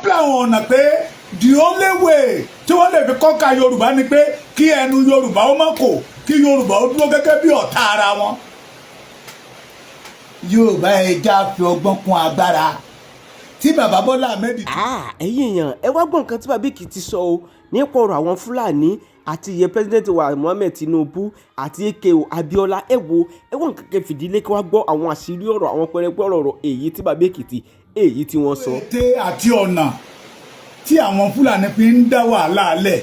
Plan ọ̀nà pé the only way tí wọ́n lè fi conquer Yorùbá ni pé kí ẹnu Yorùbá ó má kò, kí Yorùbá ó dúró gẹ́gẹ́ bí ọ̀tá ara wọn. Yorùbá, ẹja fi ọgbọ́n kún agbára tí bàbá Bọ́lá Ahmed Ah, ẹ̀yin èèyàn, ẹ wá gbọ́ nǹkan tí bàbá Èkìtì sọ o nípa ọ̀rọ̀ àwọn Fúlàní àti iye President wa Muhammed Tinubu àti AKO Abiola. Ẹ wo, ẹ wọ́n nǹkan kẹ́ fìdílé kí wọ́n gbọ́ àwọn àṣírí ọ̀rọ̀, àwọn pẹrẹpẹ ọ̀rọ̀ èyí tí bàbá Èkìtì èyí tí wọ́n sọ. Ète àti ọ̀nà tí àwọn Fúlàní fi ń dá wàhálà lẹ̀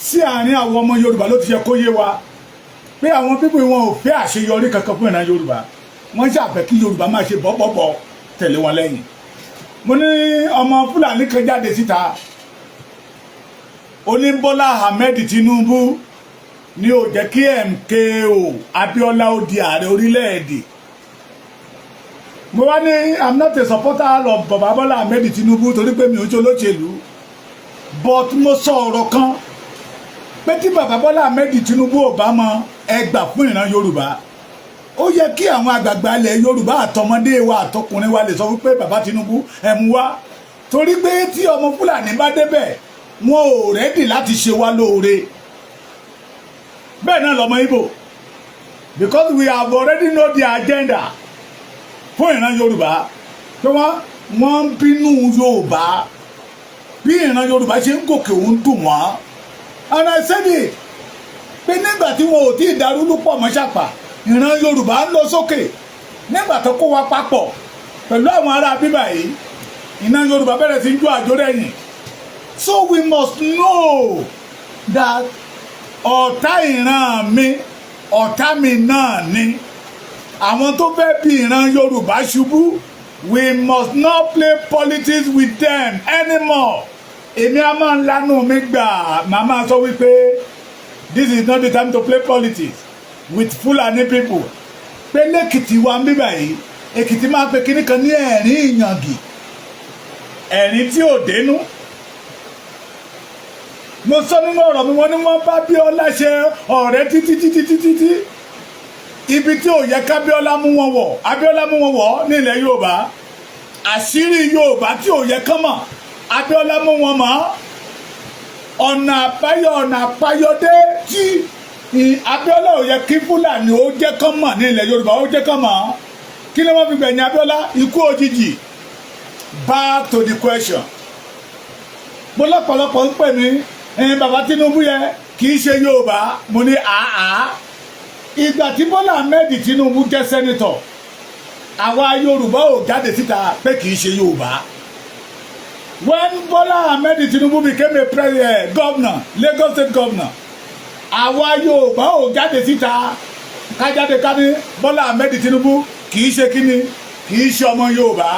sí àárín àwọn ọmọ Yorùbá ló ti yẹ kó yé wa pé àwọn people wọn ò fẹ́ àṣeyọrí kankan fún ìran Yorùbá. Wọ́n ṣàfẹ́ kí Yorùbá máa ṣe bọ́bọ́bọ́ tẹ̀lé wọn lẹ́yìn. Mo ní ọmọ Fúlàní kan jáde síta, ó ní Bọ́lá Ahmed Tinubu ní ó jẹ́ kí MKO Abiola ó di ààrẹ orílẹ̀-èdè. Mo wá ní I'm not a supporter of Baba Bọ́lá Ahmed Tinubu torí pé mi ò ṣe olóṣèlú, but mo sọ ọ̀rọ̀ kan pé tí Baba Bọ́lá Ahmed Tinubu ò bá mọ ẹgbà fún ìran Yorùbá, ó yẹ kí àwọn àgbààgbà ilẹ̀ Yorùbá, àtọmọdé wa, àtọkùnrin wa lè sọ wípé Baba Tinubu, ẹ̀ mú wá, torí pé tí ọmọ Fúlàní bá débẹ̀, wọn ò ready láti ṣe wá lóore. Bẹ́ẹ̀ náà lọmọ Ìgbò, because we have already know their agenda fún ìran Yorùbá, pé wọ́n ń bínú Yorùbá. Bí ìran Yorùbá ṣe ń gòkè, òun dùn wọ́n. And I said it pé nígbà tí wọn ò tí ì darúlú pọ̀ mọ́ ṣàpà, ìran Yorùbá ń lọ sókè. Nígbà tó kó wa papọ̀ pẹ̀lú àwọn ará bíbà yìí, ìran Yorùbá bẹ̀rẹ̀ sí ń jó àjò rẹ̀yìn. So we must know that ọ̀tá ìran mi, ọ̀tá mi náà ni àwọn tó fẹ́ bí ìran Yorùbá ṣubú. We must not play politics with them anymore. Èmi á máa ń lánú mi gbà, màá máa sọ wípé this is not the time to play politics with Fulani people. Pé lẹ́kìtì wa ń bíbà yìí, Èkìtì máa pe kíní kan ní ẹ̀rín ìyàngì, ẹ̀rín tí ò dénú. Mo sọ nínú ọ̀rọ̀ mi, wọ́n ní wọ́n bá Bíọ́lá ṣe ọ̀rẹ́ títí títí títí tí ibi tí ò yẹ kábíọ́lá mú wọn wọ̀, Abíọ́lá mú wọn wọ̀ ní ilẹ̀ Yorùbá. Àṣírí Yorùbá tí ò yẹ kán mọ̀, Abíọ́lá mú wọn mọ̀. Ọ̀nà àbáyọ, ọ̀nà àbáyọdé tí Abíọ́lá ò yẹ kí Fúlàní ó jẹ́ kán mọ̀ ní ilẹ̀ Yorùbá, ó jẹ́ kán mọ̀. Kí ni wọ́n fi gbẹ̀yìn Abíọ́lá? Ikú òjijì. Back to the question. Mo lọ́pọ̀lọpọ̀ ń pè mí, ẹ̀yin bàbá Tinubu yẹ kì í ṣe Yorùbá. Mo ní àá, ìgbà tí Bọ́lá Ahmed Tinubu jẹ́ senator, àwa Yorùbá ò jáde síta pé kì í ṣe Yorùbá. When Bọ́lá Ahmed Tinubu became a president, governor, Lagos State governor, àwa Yorùbá ò jáde síta ká jáde ká ní Bọ́lá Ahmed Tinubu kì í ṣe kíni, kì í ṣe ọmọ Yorùbá.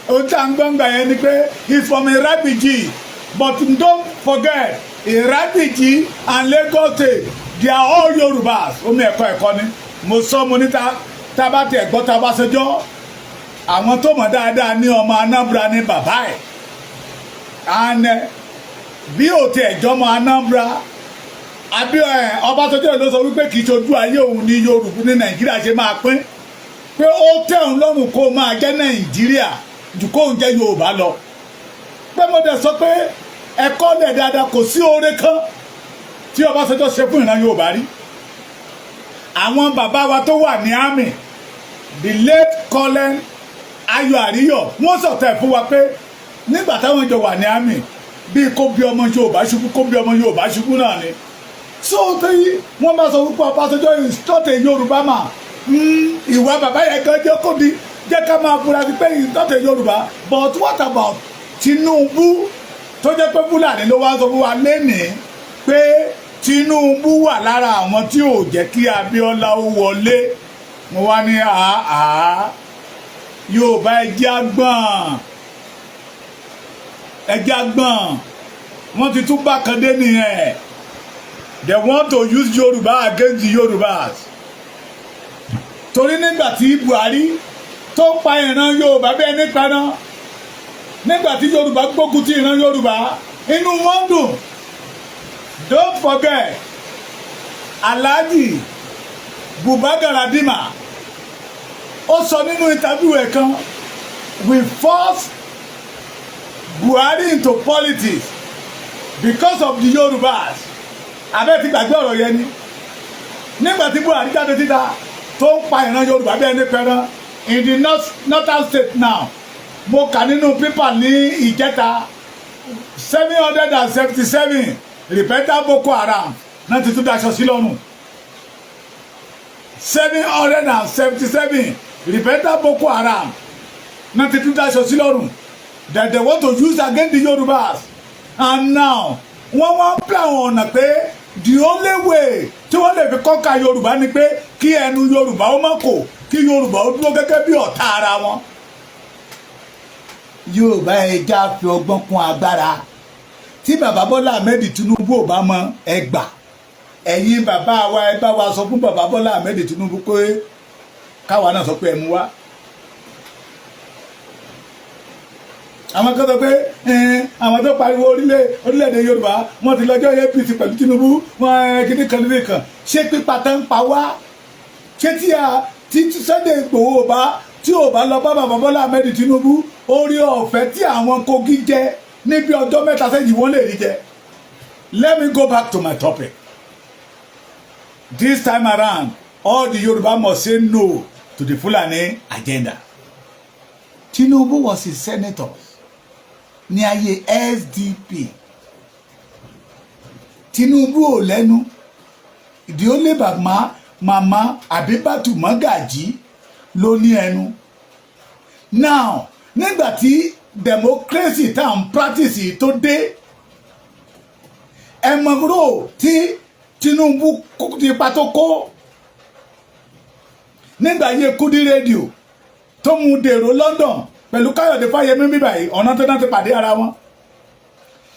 Ohun tí a ń gbọ́ngbà yẹn ni pé he's from Iragbiji, but don't forget, Iragbiji and Lagos State, they are all Yorùbás. Omi ẹ̀kọ́ ẹ̀kọ́ ni mo sọ. Mo ní ta tá a bá tiẹ̀ gbọ́ tá a bá ṣẹjọ́, àwọn tó mọ̀ dáadáa ní ọmọ Anambra ní bàbá ẹ̀. And bí ò tiẹ̀ jọmọ Anambra àbí ẹ, Ọbásanjọ́ ló sọ wípé kì í ṣojú ayé òun ní Yorùbá ní Nàìjíríà ṣe máa pín, pé ó tẹ́ òun lọ́rùn kó máa jẹ́ Nàìjíríà jù kóun jẹ́ Yorùbá lọ. Pé mo dẹ̀ sọ pé ẹ̀kọ́ lẹ̀ dáadáa, kò sí oore kan tí Ọbásanjọ́ ṣe fún ìran Yorùbá rí. Àwọn bàbá wa tó wà ní army, the late Colonel Ayọ̀ Àríyọ̀, wọ́n sọ̀tẹ̀ fún wa pé nígbà táwọn jọ wà ní army, bí kó bí ọmọ Yorùbá ṣubú, kó bí ọmọ Yorùbá ṣubú náà ni. So tí wọ́n bá sọ wípé Ọbásanjọ́ is not a Yorùbá man, ìwà bàbá yẹn gan jẹ́ kó di jẹ́ ká máa fura sí pé he is not a Yorùbá. But what about Tinubu tó jẹ́ pé Fúlàní ló wá sọ fún wa lénìí pé Tinubu wà lára àwọn tí ò jẹ́ kí Abíọ́lá ó wọlé? Mo wá ní àá, Yorùbá, ẹjẹ́ àgbọ̀n, ẹjẹ́ àgbọ̀n. Wọ́n ti tún bákan dé nìyẹn. They want to use Yorùbá against the Yorùbás, torí nígbà tí Buhari tó ń pa ìran Yorùbá bí ẹni paná, nígbà tí Yorùbá gbógun ti ìran Yorùbá, inú wọn dùn. Don't forget, Alhaji Buba Galadima, ó sọ nínú interview ẹ̀ kan, we force Buhari into politics because of the Yorubas. Abẹ́ ti gbàgbé ọ̀rọ̀ yẹn ni, nígbà tí Buhari jáde síta tó ń pa ìran Yorùbá bí ẹni pẹran in the northern state. Now, mo kà nínú paper ní ìjẹta, 777 repentant Boko Haram náà ti tún daṣọ sí lọ́rùn. 777 repentant Boko Haram náà ti tún daṣọ sí lọ́rùn that they want to use against the Yorubas. And now wọ́n wá ń plan ọ̀nà pé the only way tí wọ́n lè fi conquer Yorùbá ni pé kí ẹnu Yorùbá ó má kò, kí Yorùbá ó dúró gẹ́gẹ́ bí ọ̀tá ara wọn. Yorùbá, ẹja fi ọgbọ́n kún agbára. Tí bàbá Bọ́lá Ahmed Tinubu ò bá mọ ẹgbà, ẹ̀yin bàbá wa, ẹ bá wa sọ fún bàbá Bọ́lá Ahmed Tinubu pé káwa náà sọ pé ẹ mú wá. Àwọn kan sọ pé àwọn tó pariwo orílẹ̀-èdè Yorùbá, wọ́n ti lọ́jọ́ APC pẹ̀lú Tinubu, wọ́n kíní kan níbi kan ṣé pípa tán ń pa wá. Ṣé tí a tí Sunday Igboho bá tí ò bá lọ bá bàbá Bọ́lá Ahmed Tinubu, orí ọ̀fẹ́ tí àwọn Kogi jẹ níbi ọjọ́ 3 sẹ́yìn, wọ́n lè rí jẹ? Let me go back to my topic. This time around, all the Yoruba must say no to the Fulani agenda. Tinubu was a senator ní ayé SDP. Tinubu ò lẹ́nu. The only bàbá, màmá Àbíbátù Mọ́gàjí ló ní ẹnu. Now, nígbà tí democracy tá à ń practice tó dé, ẹ mọ̀ rò tí Tinubu ipa tó kó nígbà yẹ Kudi rédíò tó mú dèrò London pẹ̀lú Káyọ̀dé Fáyẹmí bíbáyìí, ọ̀nà tó náà ti pàdé ara wọn.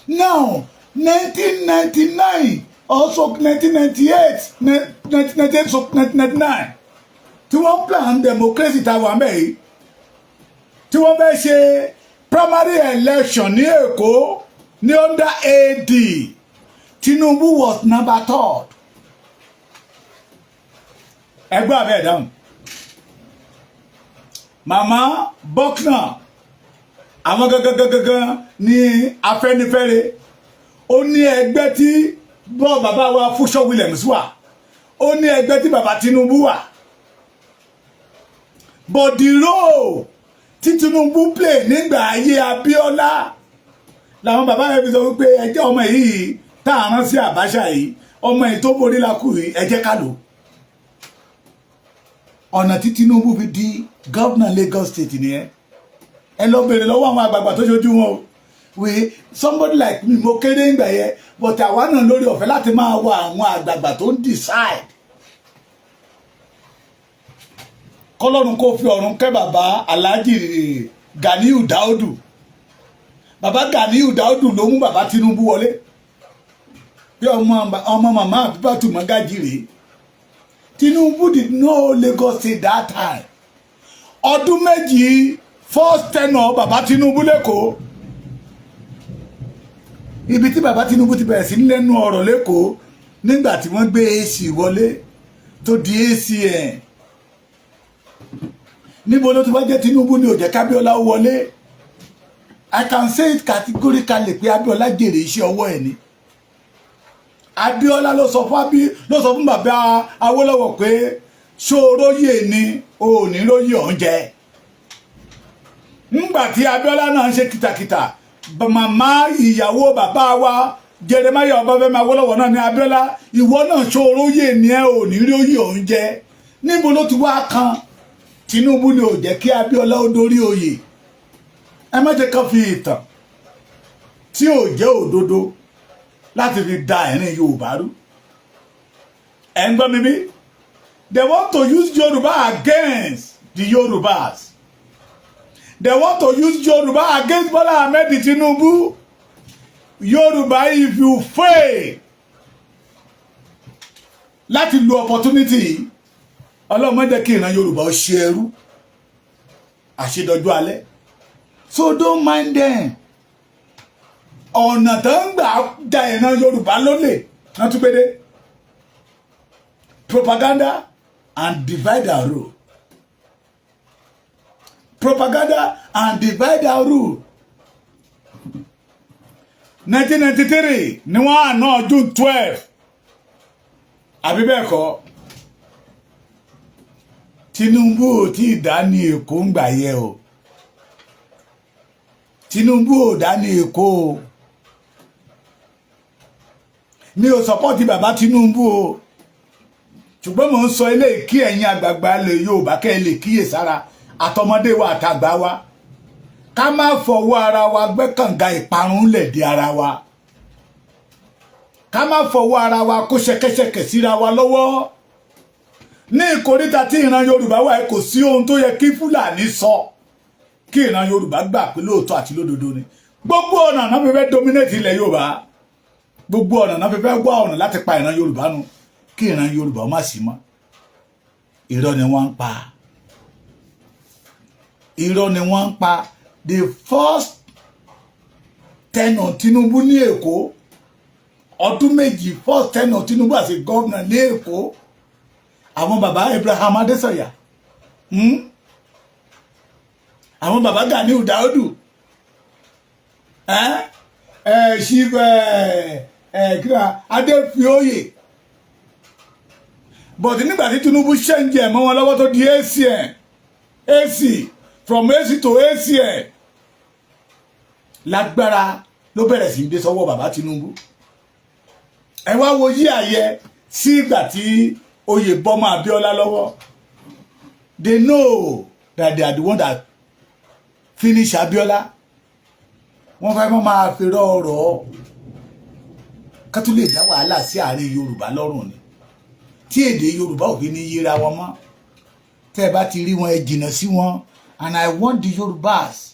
Now, 1999, also 1998, 1998, so 1999 tí wọ́n plan democracy tá a wà mẹ́ yìí, tí wọ́n fẹ́ ṣe primary election ní Èkó ní under AD, Tinubu was number third. Ẹgbẹ́ abẹ́ dáhùn, Màmá Buckner, àwọn gangan gangan ní Afẹ́nifẹ́re. Ó ní ẹgbẹ́ tí bọ́ bàbá wa Fúnṣọ́ Williams wà, ó ní ẹgbẹ́ tí bàbá Tinubu wà. But the role tí Tinubu play nígbà ayé Abíọ́lá làwọn bàbá yẹn fi sọ wípé ẹjẹ́ ọmọ yìí tá a rán sí Abacha yìí, ọmọ yìí tó borí la kù yìí, ẹ jẹ́ ká lò. Ọ̀nà tí Tinubu fi di gómìnà Lagos State nìyẹn. Ẹ lọ bèrè lọ́wọ́ àwọn àgbààgbà tó ṣojú wọn o. We, somebody like me, mo kéré ń gbà yẹ, but àwa náà lórí ọ̀fẹ́ láti máa wọ àwọn àgbààgbà tó ń decide. Kọlọ́run kó fi ọ̀run kẹ́ bàbá Alhaji Ganiyu Daudu. Bàbá Ganiyu Daudu ló mú bàbá Tinubu wọlé bí ọmọ ọmọ màmá Àbíbátù Mọ́gàjì rèé. Tinubu did know Lagos State that time. Ọdún 2 first tenure bàbá Tinubu lẹ́kọ̀ọ́, ibi tí bàbá Tinubu ti bẹ̀rẹ̀ sí lẹ́nu ọ̀rọ̀ lẹ́kọ̀ọ́, nígbà tí wọ́n gbé AC wọlé tó di ACN. Níbo ló ti wá jẹ́ Tinubu ní ó jẹ́ kábíọ́lá wọlé? I can say it categorically pé Abíọ́lá jèrè iṣẹ́ ọwọ́ ẹ̀ ni. Abíọ́lá ló sọ fún bàbá Awólọ́wọ̀ pé ṣòróyè ni o ò ní róyè oúnjẹ. Ńgbà tí Abíọ́lá náà ń ṣe kìtàkìtà, màmá ìyàwó bàbá wa Jeremiah Ọbáfẹ́mi Awólọ́wọ̀ náà ní, "Abíọ́lá, ìwọ náà ṣòróyè ni ẹ ò ní róyè oúnjẹ." Níbo ló ti wá kan Tinubu ni ò jẹ́ kí Abíọ́lá ó dórí oyè? Ẹ má jẹ́ ká fi ìtàn tí ò jẹ́ òdodo láti fi da ẹ̀rín Yorùbá rú. Ẹ̀ ń gbọ́ mi bí? They want to use Yorùbá against the Yorùbás. They want to use Yorùbá against Bola Ahmed Tinubu. Yorùbá, if you fail láti lo opportunity yìí, Ọlọ́run má jẹ́ kí ìran Yorùbá ó ṣe ẹrú àṣedọjú alẹ́. So don't mind them. Ọ̀nà tó ń gbà da ìran Yorùbá lólè náà tún gbédé, propaganda and divide and rule, propaganda and divide and rule. 1993 ni wọ́n àná June 12, àbí bẹ́ẹ̀ kọ́? Tinubu ò tí ì dá ní Èkó ń gbà yẹ o. Tinubu ò dá ní Èkó o. Mi ò support bàbá Tinubu o, ṣùgbọ́n mò ń sọ eléyìí kí ẹ̀yin àgbààgbà lè Yorùbá kẹ́ ẹ lè kíyè sára, àtọmọdé wa àtàgbà wa, ká má fọwọ́ ara wa gbẹ́ kànga ìparun lẹ̀ di ara wa, ká má fọwọ́ ara wa kó ṣẹ̀kẹ̀ṣẹ̀kẹ̀ síra wa lọ́wọ́. Ní ìkóríta tí ìran Yorùbá wà, kò sí ohun tó yẹ kí Fúlàní sọ kí ìran Yorùbá gbà pé lóòótọ́ àti lódodo ni. Gbogbo ọ̀nà náà fi fẹ́ dominate ilẹ̀ Yorùbá. Gbogbo ọ̀nà náà fi fẹ́ wá ọ̀nà láti pa ìran Yorùbá nu, kí ìran Yorùbá má sí mọ́. Irọ́ ni wọ́n ń pa, irọ́ ni wọ́n ń pa. The first tenure Tinubu ní Èkó, ọdún 2, first tenure Tinubu as a governor ní Èkó, àwọn baba Abraham Adesanya, Àwọn baba Gani Daudu, Chief Adéfioyè. But nígbà tí Tinubu change ẹ̀ mọ́ wọn lọ́wọ́ tó di ACN, AC, from AC to ACN, lágbára ló bẹ̀rẹ̀ sí í dé sọ́wọ́ bàbá Tinubu. Ẹ wá wo yí àyẹ sí ìgbà tí oyè bọ́mọ Abíọ́lá lọ́wọ́. They know that they are the one that finish Abíọ́lá. Wọ́n fẹ́ máa fi rọ́ọ̀rọ̀ ká tún lè dá wàhálà sí àárín Yorùbá lọ́rùn ni, tí èdè Yorùbá ò fi ní yíra wọn mọ́. Tẹ́ ẹ bá ti rí wọn, ẹ jìnnà sí wọn. And I want the Yorùbás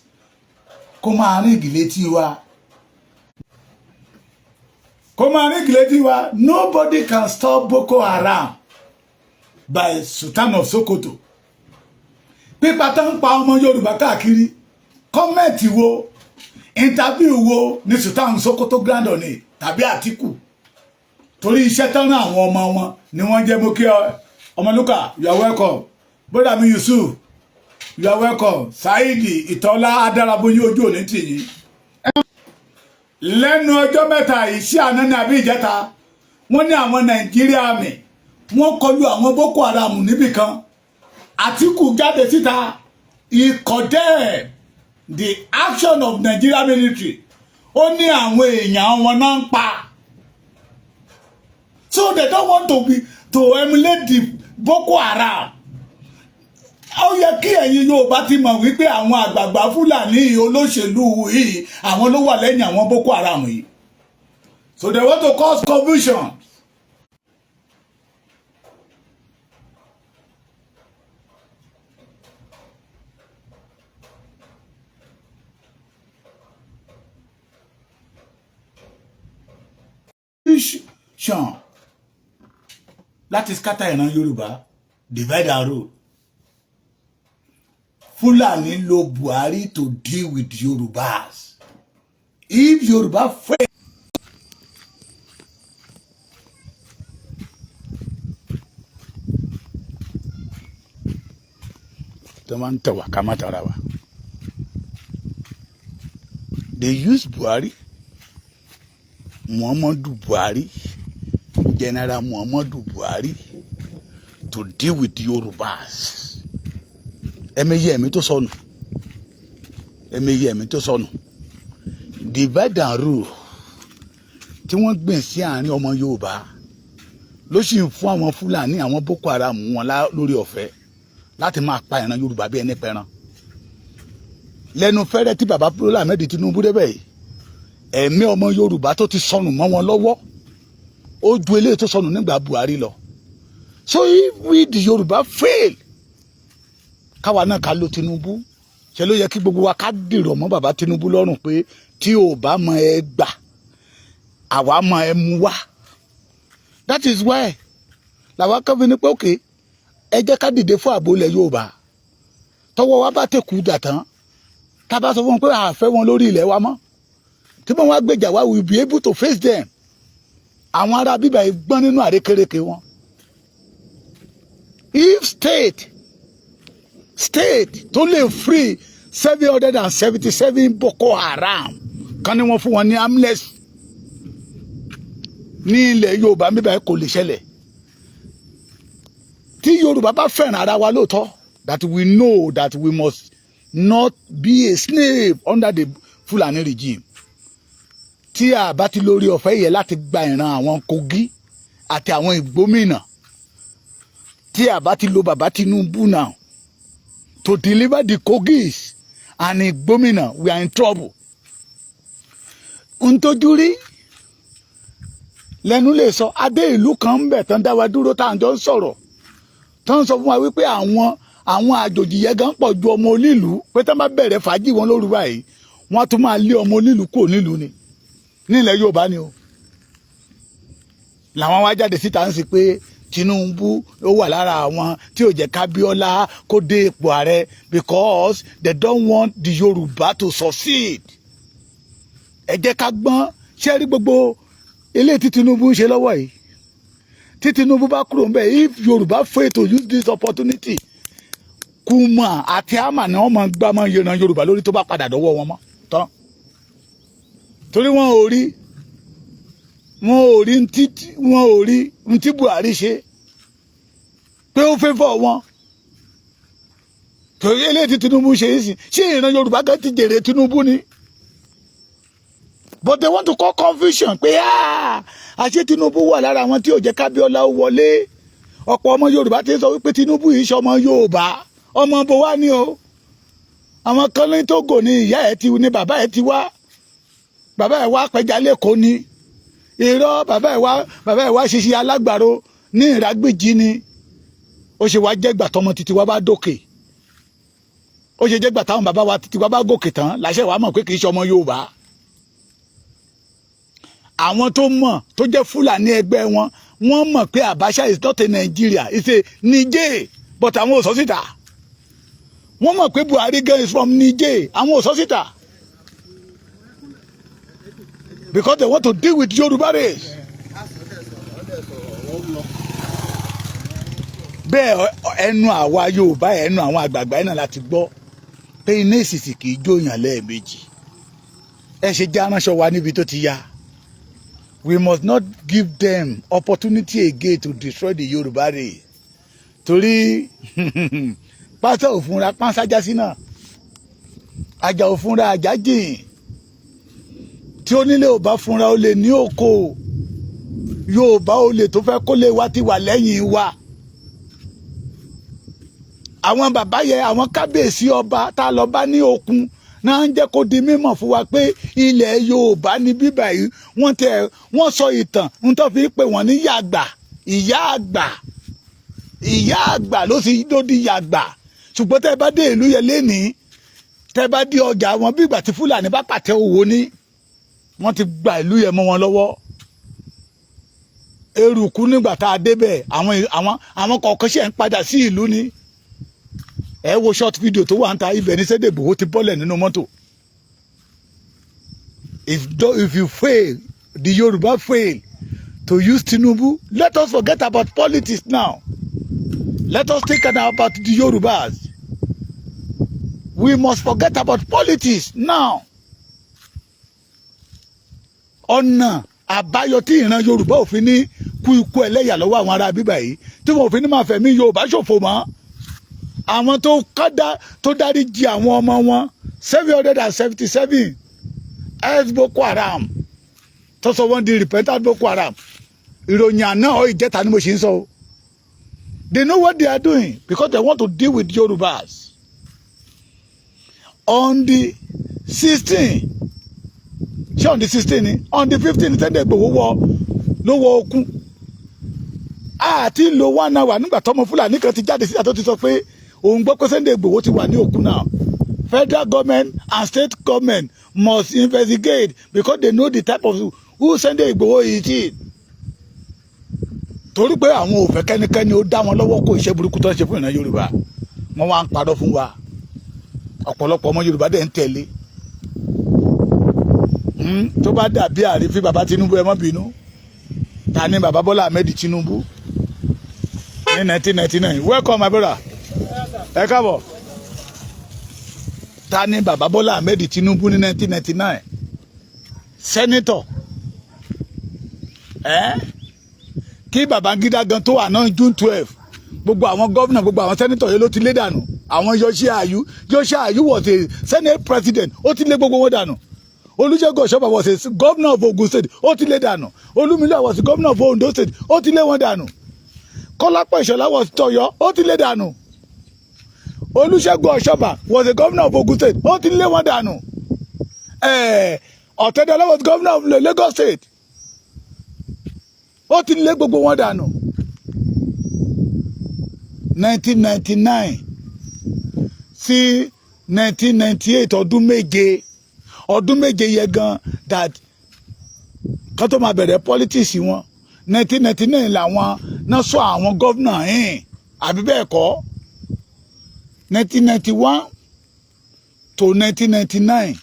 kó máa rìn ìgìlétí wa, kó máa rìn ìgìlétí wa. Nobody can stop Boko Haram by Sultan of Sokoto. Pípa tó ń pa ọmọ Yorùbá káàkiri, comment wo, interview wo ni Sultan Sokoto grant on it, tàbí Àtíkù? Torí iṣẹ́ tán rán àwọn ọmọ wọn ni wọ́n jẹ́. Mú kí Ọmọlúkà, you are welcome. Bọ́dà mi Yusuf, you are welcome. Saidi Ìtọ́lá Adárábóyún, ojú òní tì yín. Lẹ́nu ọjọ́ mẹ́ta yìí, sí àná ní àbí ìjẹta, wọ́n ní àwọn Nàìjíríà mi wọ́n kọlu àwọn Boko Haram níbìkan. Àtíkù jáde síta, he condemned the action of Nigeria military. Ó ní àwọn èèyàn wọn náà ń pa, so they don't want to be to emulate the Boko Haram. Ó yẹ kí ẹ̀yin Yorùbá ti mọ̀ wípé àwọn àgbààgbà Fúlàní olóṣèlú yìí, àwọn ló wà lẹ́yìn àwọn Boko Haram yìí. So they want to cause confusion. Confusion láti scatter ìran Yorùbá, divide and rule. Fúlàní lo Buhari to deal with Yorùbás. If Yorùbá fail. Tó máa ń tẹ̀ wá ká má tara wa. They use Buhari, Muhammadu Buhari, General Muhammadu Buhari, to deal with Yorùbás. Ẹ̀mẹyẹ ẹ̀mí tó sọnù, ẹ̀mẹyẹ ẹ̀mí tó sọnù. Divide and rule tí wọ́n gbìn sí àárín ọmọ Yorùbá ló sì ń fún àwọn Fúlàní, àwọn Boko Haram wọn lórí ọ̀fẹ́ láti máa pa ìran Yorùbá bí ẹni pẹran. Lẹ́nu fẹ́rẹ́ tí bàbá Bọ́lá Ahmed Tinubu débẹ̀ yìí, ẹ̀mí ọmọ Yorùbá tó ti sọnù mọ́ wọn lọ́wọ́, ó ju eléyìí tó sọnù nígbà Buhari lọ. So if we the Yorùbá fail, káwa náà ká lo Tinubu, ṣe ló yẹ kí gbogbo wa ká dìrọ̀ mọ́ bàbá Tinubu lọ́rùn pé tí ò bá mọ ẹ gbà, àwa mọ ẹ mú wá. That is why làwa kan fi ní pé òkè, ẹ jẹ́ ká dìde fún ààbò ilẹ̀ Yorùbá. Tọwọ́ wa bá tẹ̀kù dà tán, tá a bá sọ fún wọn pé a fẹ́ wọn lórí ilẹ̀ wa mọ́, tí wọ́n wá gbèjà wa, we will be able to face them. Àwọn ará bíbá yìí gbọ́n nínú àrékérekè wọn. If state tó lè free 777 Boko Haram kan ní wọ́n fún wọn ní amnesty. Ní ilẹ̀ Yorùbá bíbá kò lè ṣẹlẹ̀. Tí Yorùbá bá fẹ́ràn ara wa lóòótọ́, that we know that we must not be a slave under the Fulani regime, tí a bá ti lórí ọ̀fẹ́ yẹ láti gba ìran àwọn Kogi àti àwọn Ìgbómìnà, tí a bá ti lo bàbá Tinubu now to deliver the Kogis and Ìgbómìnà, we are in trouble. Ntójú rí lẹ́nu lè sọ. Adé ìlú kan ń bẹ̀ tán dá wa dúró, tá à ń jọ ń sọ̀rọ̀, tán sọ fún wa wípé àwọn àjòjì yẹn gan pọ̀ ju ọmọ onílùú, pé tán bá bẹ̀rẹ̀ fàájì wọn lóru báyìí, wọ́n tún máa lé ọmọ onílùú kúrò nílùú ni. Nílẹ̀ Yorùbá ni o. Làwọn wá jáde síta ń sì pé Tinubu ó wà lára àwọn tí ò jẹ́ kábíọ́lá kó dé ipò ààrẹ because they don't want the Yorùbá to succeed. Ẹ jẹ́ ká gbọ́n. Ṣé rí gbogbo eléyìí tí Tinubu ń ṣe lọ́wọ́ yìí, tí Tinubu bá kúrò ń bẹ̀, if Yorùbá fail to use this opportunity, kùmà àti àmà ni wọ́n máa gbá máa yẹran Yorùbá lórí tó bá padà dọ́wọ́ wọn mọ́ tán, torí wọn ò rí ntí, wọn ò rí ntí Buhari ṣe pé ó fẹ́ fọ́ wọn. Torí eléyìí tí Tinubu ṣe é sìn, ṣé ìran Yorùbá kan ti jèrè Tinubu ni? But they want to call confusion pé àṣé Tinubu wà lára àwọn tí ò jẹ́ kábíọ́lá ó wọlé. Ọ̀pọ̀ ọmọ Yorùbá ti sọ wípé Tinubu yìí ṣe ọmọ Yorùbá. Ọmọ bó wá ní o? Àwọn kan ní Tógò ní ìyá ẹ̀ ti ní, bàbá ẹ̀ ti wá, bàbá ẹ̀ wá pẹja lẹ́kọ̀ọ́ ni. Irọ́, bàbá ẹ̀ wá ṣiṣẹ́ alágbàro ní Ìrágbìjí ni. Ó ṣe wá jẹ́gbà tọmọ títí wá bá dókè, ó ṣe jẹ́gbà táwọn bàbá wa títí wá bá gòkè tán làṣẹ wàá mọ̀ pé kì í ṣe ọmọ Yorùbá. Àwọn tó mọ̀ tó jẹ́ Fúlàní ẹgbẹ́ wọn, wọ́n mọ̀ pé Abacha is not a Nigeria, it's a Niger, but àwọn ò sọ síta. Wọ́n mọ̀ pé Buhari gan is from Niger, àwọn ò sọ síta because they want to deal with Yorùbá race. Bẹ́ẹ̀ ẹnu àwa Yorùbá, ẹnu àwọn àgbààgbà ẹ̀ náà láti gbọ́ pé iná èsìsì kì í jóyàn lẹ́ẹ̀mejì. Ẹ ṣe já ránṣọ wa níbi tó ti ya. We must not give them opportunity again to destroy the Yorùbá race, torí pásítọ̀ òfúnra pánsájá sí náà, àjà òfúnra àjà jìn. Tí onílé ò bá fúnra, ó lè ní òkò. Yorùbá, olè tó fẹ́ kó lè wá ti wà lẹ́yìn wa. Àwọn bàbá yẹ, àwọn kábíyèsí ọba tá a lọ bá ní okun náà ń jẹ́ kó di mímọ̀ fún wa pé ilẹ̀ Yorùbá ní bíbà yìí. Wọ́n tẹ wọ́n sọ ìtàn ń tó fi pè wọ́n ní yàgbà, ìyá àgbà. Ìyá àgbà ló sì ló di yàgbà. Ṣùgbọ́n tẹ́ ẹ bá dé ìlú yẹn lénìí, tẹ́ ẹ bá dé ọjà wọn, bí ìgbà tí Fúlàní bá pàtẹ òwò ní, wọ́n ti gba ìlú yẹn mọ́ wọn lọ́wọ́. Eruku nígbà tá a débẹ̀, àwọn kọ̀ọ̀kan ṣe ń padà sí ìlú ni. Ẹ wo short video tó wà ń ta ibẹ̀ ní Sunday Igboho ti bọ́lẹ̀ nínú mọ́tò. If you fail, the Yoruba fail to use Tinubu, let us forget about politics now. Let us think about the Yorubas. We must forget about politics now. Ọ̀nà àbáyọ tí ìran Yorùbá ò fi ní kú ikú ẹlẹ́yà lọ́wọ́ àwọn ará bíbà yìí, tí wọn ò fi ní máa fẹ̀mí Yorùbá ṣòfò mọ́, àwọn tó kádà tó dárí jì àwọn ọmọ wọn 777 ex Boko Haram, tó sọ wọ́n di repentant Boko Haram. Ìròyìn àná ọ̀ ìjẹta ni mo ṣe ń sọ o. They know what they are doing because they want to deal with Yorubas. On the 16, ṣé on the 16 ni, on the 15, Sunday Igboho wọ ló wọ okun àti lo one hour nígbà tọmọ Fúlàní kan ti jáde síta tó ti sọ pé òun gbọ́ pé Sunday Igboho ti wà ní òkun náà. Federal government and state government must investigate because they know the type of who Sunday Igboho is, torí pé àwọn ò fẹ́ kẹ́nikẹ́ni ó dá wọn lọ́wọ́ kó iṣẹ́ burúkú tó ń ṣe fún ìran Yorùbá. Wọ́n wá ń parọ́ fún wa, ọ̀pọ̀lọpọ̀ ọmọ Yorùbá dẹ̀ ń tẹ̀lé. Tó bá dàbí àrífín, bàbá Tinubu, ẹ má bínú. Ta ni bàbá Bọ́lá Ahmed Tinubu ní 1999? Welcome, my brother, ẹ káàbọ̀. Ta ni bàbá Bọ́lá Ahmed Tinubu ní 1999? Senator. Ẹ́ kí Babangida gan tó wà náà, June 12, gbogbo àwọn governor, gbogbo àwọn senator yẹn ló ti lé dànù. Àwọn Iyorchia Ayu, Iyorchia Ayu was a senate president, ó ti lé gbogbo wọn dànù. Olúṣẹ́gun Ọ̀ṣọ́bà was a governor of Ogun State, ó ti lé dànù. Olúmilúà was a governor of Ondo State, ó ti lé wọn dànù. Kọ́lápọ̀ Ìṣọ̀lá was tọ̀yọ́, ó ti lé dànù. Olúṣẹ́gun Ọ̀ṣọ́bà was a governor of Ogun State, ó ti lé wọn dànù. Ọ̀tẹ́dọ́lá was governor of Lagos State, ó ti lé gbogbo wọn dànù. 1999 sí 1998, ọdún 7, ọdún 7 yẹ gan that kán tó máa bẹ̀rẹ̀ politics wọn. 1999 làwọn náà sọ àwọn governor yìí, àbí bẹ́ẹ̀ kọ́? 1991 to 1999,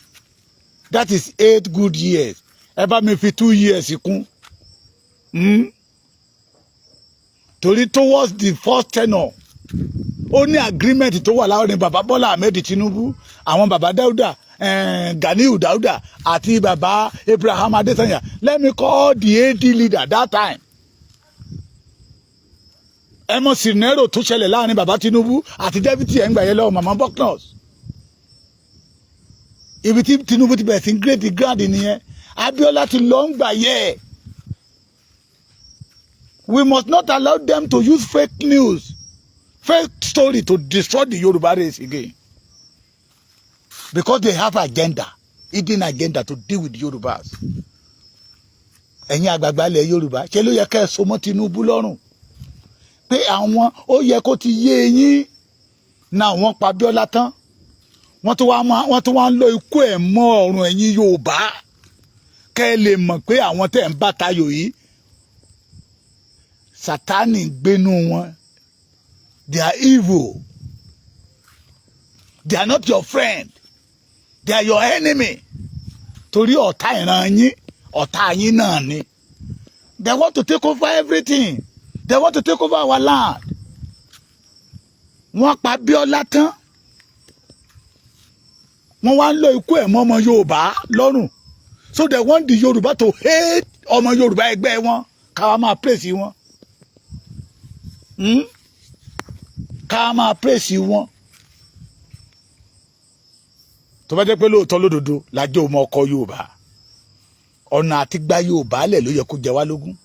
that is 8 good years. Ẹ bá mi fi 2 years kún, Torí towards the first tenure, ó ní agreement tó wà láàrin bàbá Bọ́lá Ahmed Tinubu, àwọn bàbá Dáúdà, Ganiu Dáúdà àti bàbá Abraham Adesanya. Let me call the AD leader that time. Ẹ mọ̀ scenario tó ṣẹlẹ̀ láàrin bàbá Tinubu àti deputy ẹ̀ ń gbà yẹn lọ́wọ́, Mama Bucknors. Ibi tí Tinubu ti bẹ̀rẹ̀ sí great ground nìyẹn. Abiola ti lọ ń gbà yẹ. We must not allow them to use fake news, fake story to destroy the Yoruba race again, because they have agenda, hidden agenda to deal with Yorubas. Ẹ̀yin àgbààgbà ilẹ̀ Yorùbá, ṣe ló yẹ kẹ́ ẹ so mọ́ Tinubu lọ́rùn pé àwọn ó yẹ kó ti yé eyín náà. Wọ́n pa Abíọ́lá tán, wọ́n tún wá ń lọ ikú ẹ̀ mọ́ ọ̀run ẹ̀yin Yorùbá, kẹ́ ẹ lè mọ̀ pé àwọn tẹ̀ ń bá tayò yìí, Sátánì gbénú wọn. They are evil. They are not your friend, they are your enemy, torí ọ̀tá ìran yín, ọ̀tá yín náà ni. They want to take over everything. They want to take over our land. Wọ́n pa Bíọ́lá tán, wọ́n wá ń lọ ikú ẹ̀ mọ́ ọmọ Yorùbá lọ́rùn. So they want the Yorùbá to hate ọmọ Yorùbá ẹgbẹ́ wọn, káwa máa praise wọn, Ká máa praise wọn. Tó bá jẹ́ pé lóòótọ́ lódodo lájọ́ ọmọ ọkọ Yorùbá, ọ̀nà àti gba Yorùbá lẹ̀ ló yẹ kó jẹ wá lógún.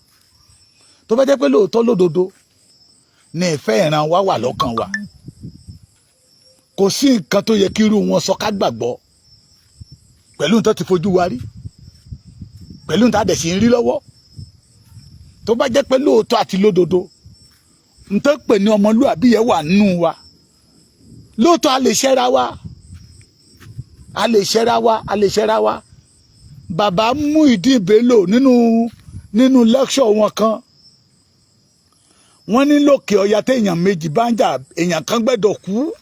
Tó bá jẹ́ pé lóòótọ́ lódodo ní ìfẹ́ ìran wa wà lọ́kàn wa, kò sí nǹkan tó yẹ kí irú wọn sọ ká gbàgbọ́, pẹ̀lú nǹkan ti fojú wa rí, pẹ̀lú nǹkan àdẹ̀sí ń rí lọ́wọ́. Tó bá jẹ́ pé lóòótọ́ àti lódodo nǹkan pè ní ọmọlúàbí yẹn wà nínú wa lóòótọ́, a lè ṣẹ́ra wa, a lè ṣẹ́ra wa, a lè ṣẹ́ra wa. Bàbá Muyideen Bello, nínú lecture wọn kan, wọ́n ní lókè ọya, téèyàn méjì bá ń jà, èèyàn kan gbẹ́dọ̀ kú.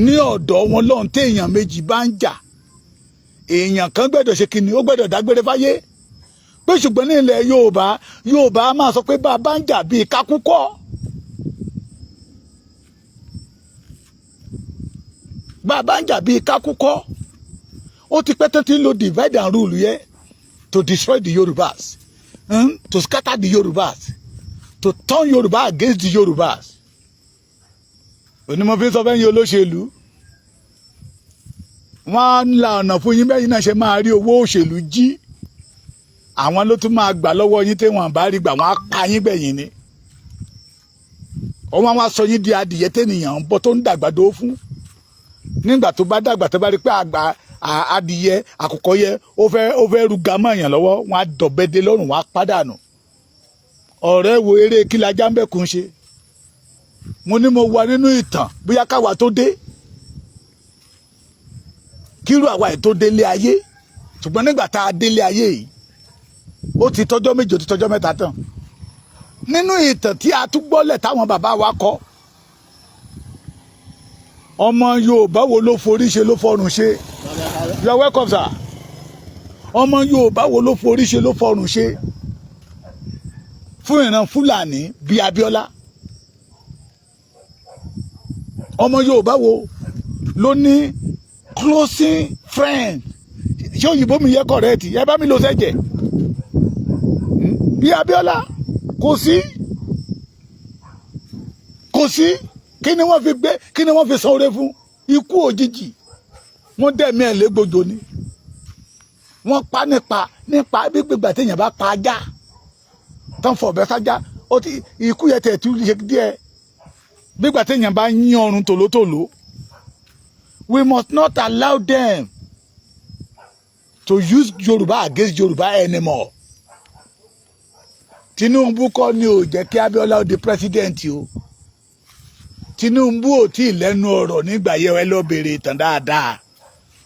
Ní ọ̀dọ̀ wọn lọ́hùn, téèyàn méjì bá ń jà, èèyàn kan gbẹ́dọ̀ ṣe kíni, ó gbẹ́dọ̀ dágbére fáyé. Pé ṣùgbọ́n ní ilẹ̀ Yorùbá, Yorùbá á máa sọ pé bá a bá ń jà bíi kákúkọ́, bá a bá ń jà bíi kákúkọ́. Ó ti pẹ́ tán tí ń lo divide and rule yẹ to destroy the Yorùbás, To scatter the Yorùbás, to turn Yorùbá against the Yorùbás. Onímọ̀ fi ń sọ fẹ́yìn olóṣèlú, wọ́n á ń la ọ̀nà fún yín bẹ́yìn náà ṣe máa rí owó òṣèlú jí. Àwọn ló tún máa gbà lọ́wọ́ yín. Tí wọ́n bá rí gbà, wọ́n á pa yín gbẹ̀yìn ni. Wọ́n wá sọ yín di adìyẹ tẹ́nìyàn ń bọ́ tó ń dàgbàdo fún. Nígbà tó bá dàgbà, tó bá rí pé àgbà adìyẹ àkùkọ yẹ, ó fẹ́ ru gamọ́ èèyàn lọ́wọ́, wọ́n á dọ̀bẹ́dẹ lọ́rùn, wọ́n á pàdánù. Ọ̀rẹ́ wo eré kí la jámbẹ̀kùn ṣe? Mo ní mo wà nínú ìtàn, bóyá káwa tó dé, kírú àwa ẹ̀ tó délé ayé. Ṣùgbọ́n nígbà tá a délé ayé yìí, ó ti tọ́jọ́ 7, ó ti tọ́jọ́ 3 tán. Nínú ìtàn tí a tún gbọ́lẹ̀ táwọn bàbá wa kọ, ọmọ Yorùbá wo ló forí ṣe ló fọrùn ṣe? You are welcome, sir. Ọmọ Yorùbá wo ló forí ṣe ló fọrùn ṣe fún ìran Fúlàní bíi Abíọ́lá? Ọmọ Yorùbá wo ló ní closing friend? Ṣé òyìnbó mi yẹ correct? Ẹ bá mi lọ sẹ́jẹ̀. Bí Abíọ́lá, kò sí, kò sí. Kí ni wọ́n fi gbé? Kí ni wọ́n fi san oore fún? Ikú òjijì. Wọ́n dẹ̀mí ẹ̀ légbodò ni. Wọ́n pa nípa bí gbígbà téèyàn bá pa ajá tán, fọ̀bẹ sájá, ó ti ikú yẹn tẹ̀ tún ṣe díẹ̀, gbígbà téèyàn bá yín ọrùn tòlótòló. We must not allow them to use Yorùbá against Yorùbá anymore. Tinubu kọ́ ni ò jẹ́ kí Abíọ́lá ó di president o. Tinubu ò tí ì lẹ́nu ọ̀rọ̀ nígbà yẹn. Ẹ lọ bèrè ìtàn dáadáa.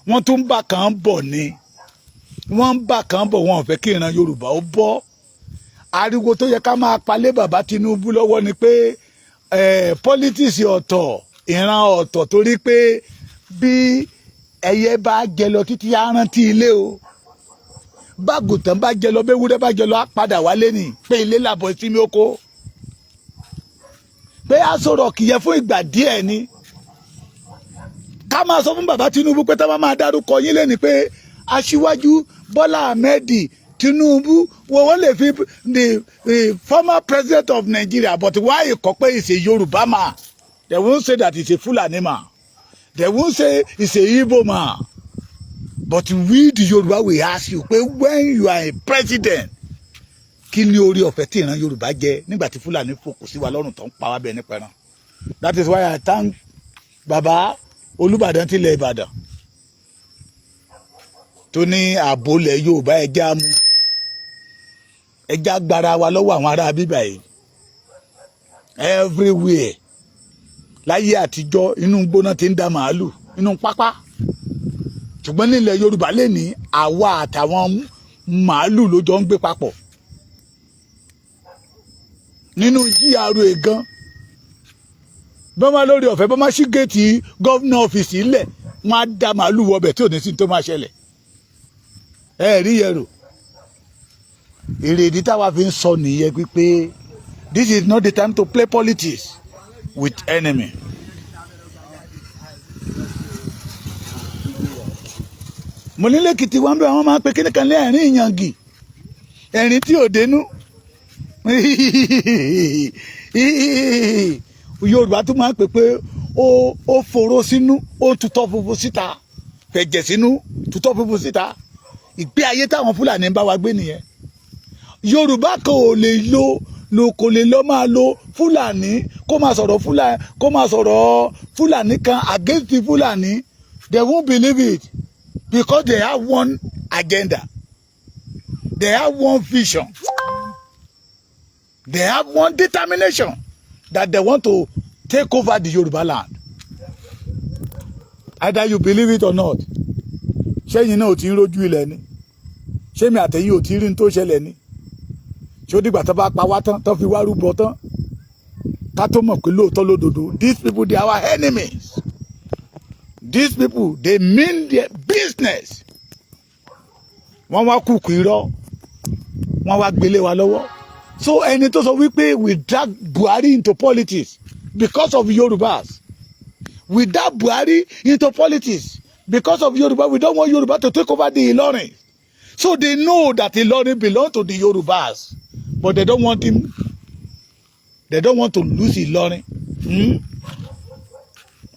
Wọ́n tún bá kan bọ̀ ni, wọ́n ń bá kan bọ̀. Wọn ò fẹ́ kí ìran Yorùbá ó bọ́. Ariwo tó yẹ ká máa palẹ̀ bàbá Tinubu lọ́wọ́ ni pé politics ọ̀tọ̀, ìran ọ̀tọ̀, torí pé bí ẹyẹ bá jẹ lọ títí, á rántí ilé o. Bágùtàn bá jẹ lọ, béwúrẹ́ bá jẹ lọ, á padà wálé ni, pé ilé làbọ̀ sí mi oko, pé Aso Rock yẹ fún ìgbà díẹ̀ ni. Ká máa sọ fún bàbá Tinubu pé tá bá máa dárúkọ yín lẹ́ni pé Aṣíwájú Bọ́lá Ahmed Tinubu, wọ́n lè fi the former president of Nigeria, but why kọ́ pé he's a Yorùbá man? They won't say that he's a Fulani man. They won't say he's a Igbo man. But we the Yorùbá, we ask you pé when you are a president, kí ni orí ọ̀fẹ́ tí ìran Yorùbá jẹ nígbà tí Fúlàní fòkù sí wa lọ́rùn tó ń pa wá bẹ́ẹ̀ nípa ẹran? That is why I thank baba Olúbàdàn tilẹ̀ Ìbàdàn tó ní ààbò ilẹ̀ Yorùbá. Ẹja mú, ẹja gbára wa lọ́wọ́ àwọn ará bíbà yìí everywhere. Láyé àtijọ́, inú gbóná ti ń da màálù, inú pápá, ṣùgbọ́n nílẹ̀ Yorùbá lè ní àwa àtàwọn màálù ló jọ ń gbé papọ̀ nínú GRA gan. Bọ́n máa lórí ọ̀fẹ́, bọ́n máa ṣí géètì governor office ńlẹ̀, wọ́n á da màálù wọbẹ̀ tí ò ní sí tó máa ṣẹlẹ̀. Ẹ rí yẹn rò. Èrèdí táwa fi ń sọ nìyẹn pípé this is not the time to play politics with enemy. Mo ní lẹ́kìtì wọn bí wọ́n máa ń pe kíní kan ní ẹ̀rín ìyàngì, ẹ̀rín tí ò dénú. Yorùbá tún máa ń pè pé ó foró sínú, ó tutọ́ funfun síta, fẹ̀jẹ̀ sínú, tutọ́ funfun síta. Ìgbé ayé táwọn Fúlàní ń bá wa gbé nìyẹn. Yorùbá kan ò lè lo lo kò lè lọ máa lo Fúlàní, kó máa sọ̀rọ̀ Fúlàní, kó máa sọ̀rọ̀ Fúlàní kan against the Fúlàní. They won't believe it because they have one agenda, they have one vision, they have one determination that they want to take over the Yoruba land, either you believe it or not. Ṣẹ́yìn náà ò tí ń rójú ilẹ̀ ni? Ṣé mi àtẹ̀yìn ò tí ń rí ní tó ṣẹlẹ̀ ni? Ṣé ó dìgbà tó bá pa wá tán, tó fi wá rúbọ tán, ká tó mọ̀ pé lóòótọ́ lódodo, these people, they are our enemies? These people, they mean their business. Wọ́n wá kúkú irọ́, wọ́n wá gbélé wa lọ́wọ́. So ẹni tó sọ wípé we drag Buhari into politics because of Yorubas, we drag Buhari into politics because of Yoruba, we don't want Yoruba to take over the Ilorin. So they know that Ilorin belong to the Yorubas, but they don't want him, they don't want to lose Ilorin.